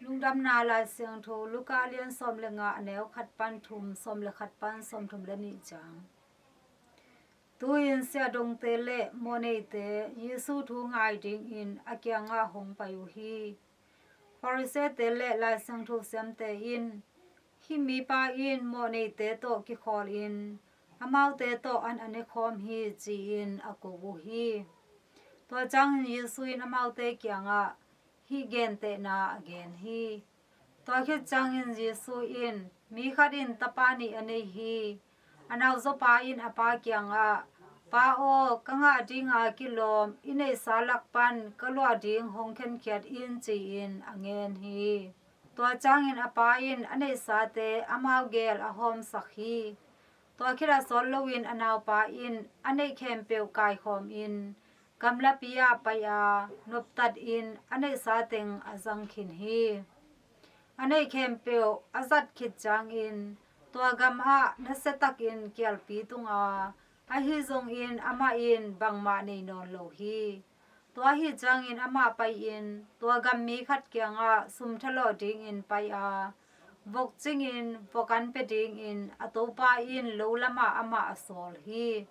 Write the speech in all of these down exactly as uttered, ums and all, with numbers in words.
Lungdamna Lai Siangtho, Luka a lian sawm le nga, a neu khat pan thum, sawm le khat pan sawm thum le nih ciang. Tu-in siahdongte le mawhneite Jesu thu ngai dingin a kiangah hong pai uh hi. Farisee-te le Lai Siangtho siamte in, "Hih mipa in mawhneite tawh kikhawlin amaute tawh an a nekhawm hi," ci-in a ko uh hi. Tua ciangin Jesu in amaute kiangah hih gentehna a gen hi. Tua khit ciangin Jesu in, "Mi khat in tapa nih a nei hi. A nauzaw pa in a pa kiangah, 'Pa aw, ka ngah dinga kilawm i neihsa lak pan ka luah ding hong khenkhiat in,' ci-in a ngen hi. Tua ciangin a pa in a neihsate amau gel a hawmsak hi. Tua khit a sawt loin a naupa in a neih khempeuh kaikhawmin gamlapi ah pai a, noptatin a neihsa teng a zang khin hi. A neih khempeuh a zat khit ciangin tua gamah nasiatakin kialpi tung a, ahi zongin amah in bangmah nei nawn lo hi. Tua ahi ciangin amah pai-in tua gam mi khat kiangah sum thalawh dingin pai a, vok cingin vok an pia dingin a topa in lo lamah amah a sawl hi.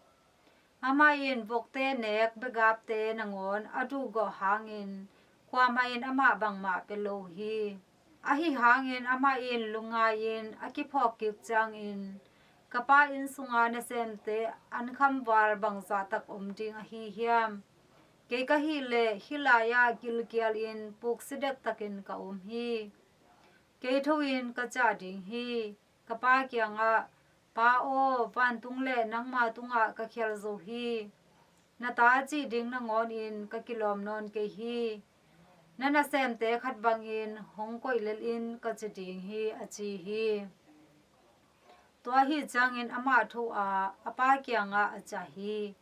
Amah in vokte nek begapte nangawn a duhgawh hangin kuamah in amah bangmah pia lo hi. Ahi hangin amah in lungngai-in a kiphawk kik ciangin, 'Ka pa inn sunga nasemte an khamval bangzah tak om ding ahi hiam? Kei ka hih leh hih lai-ah gilkialin puksi dektakin ka om hi. Kei tho-in ka ciah ding hi. Ka pa kiangah, 'Pa aw, vantung le nangma tungah ka khial zo hi. Na ta cih ding nangawnin ka kilawm nawn kei hi. Na nasemte khat bangin hong koih lel in,' ka ci ding hi," a ci hi. Tua ahi ciangin amah tho a, a pa kiangah a ciah hi.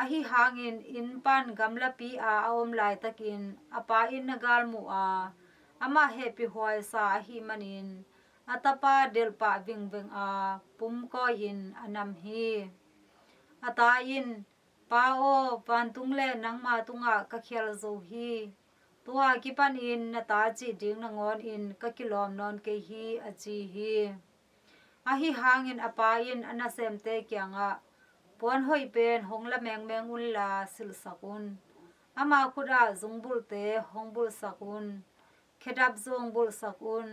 Ahi hangin inn pan gamlapi a a om laitakin a pa in na galmuh a, amah hehpihhuaisa ahih manin a tapa delhpah vingveng a, pumkawi-in a nam hi. A ta in, 'Pa aw, vantung le nangma tungah ka khial zo hi. Tua kipanin na ta cih ding nangawnin ka kilawm nawn kei hi,' a ci hi. Ahi hangin a pa in a nasemte kiangah, 'Puan hoih pen hong la mengmeng unla silhsak un. Ama khutah zungbulhte hong bulhsak un. Khedap zong bulhsak un.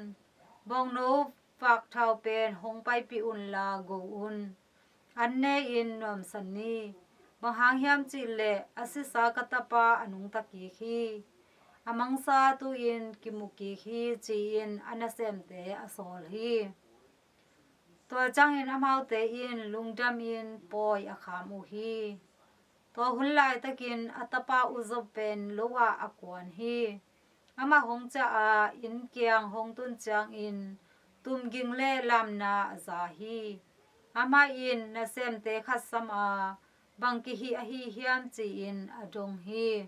Bawngno vakthau pen hong paipih unla go un. An ne-in nuamsa ni. Bang hang hiam cih leh a sisa ka tapa a nungta kik hi. A mangsa tu-in kimu kik hi,' ci-in a nasemte a sawl hi. Tua ciangin amaute in lungdamin pawi a kham uh hi. Tua hun laitakin a tapa uzaw pen lo-ah a kuan hi. Amah hong ciah a, inn kiang hong tun ciangin tumging le lamna a za hi. Amah in nasemte khat sam a, 'Bang kihih ahi hiam?' ci-in a dong hi.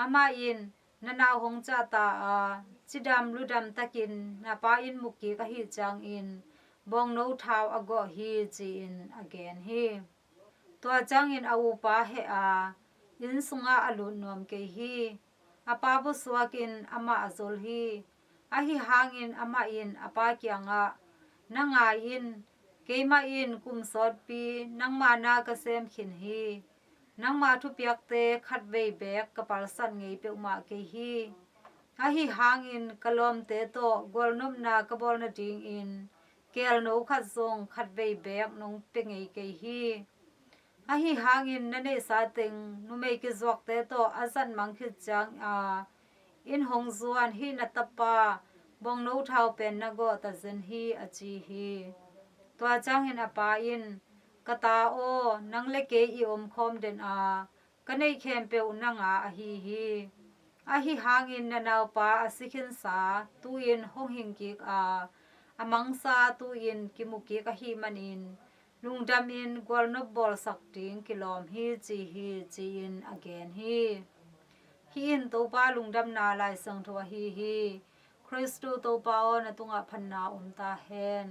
Amah in, 'Na nau hong ciah ta a, cidam ludam takin na pa in mu kik ahih ciangin bawngno thau a gawh hi,' ci-in a gen hi. Tua ciangin a upa heh a, inn sungah a lut nuam kei hi. A pa pusuakin amah a zol hi. Ahi hangin amah in a pa kiangah, 'Na ngai in, keimah in kum sawtpi nangma na ka sem khin hi. Nangma thupiakte khatvei beek ka palsat ngei peuhmah kei hi. Ahi hangin ka lawmte tawh gualnopna ka bawl nadingin keelno khat zong khatvei beek nong pia ngei kei hi. Ahi hangin na neihsa teng numei kizuakte tawh a zatmang khit cianga inn hong zuan hih na tapa bawngno thau pen na gawh tazen hi,' a ci hi. Tua ciangin a pa in, 'Ka ta aw, nang le kei i omkhawm den a, ka neih khempeuh nanga ahi hi. Ahi hangin na naupa a si khinsa tu-in hong hing kik a, a mangsa tu-in kimu kik ahih manin lungdamin gualnop bawlsak ding kilawm hi,' ci hi, ci-in a gen hi. Hih in Topa lungdamna Lai Siangtho ahi hi. Khristu Topa aw, na tungah phatna om ta hen.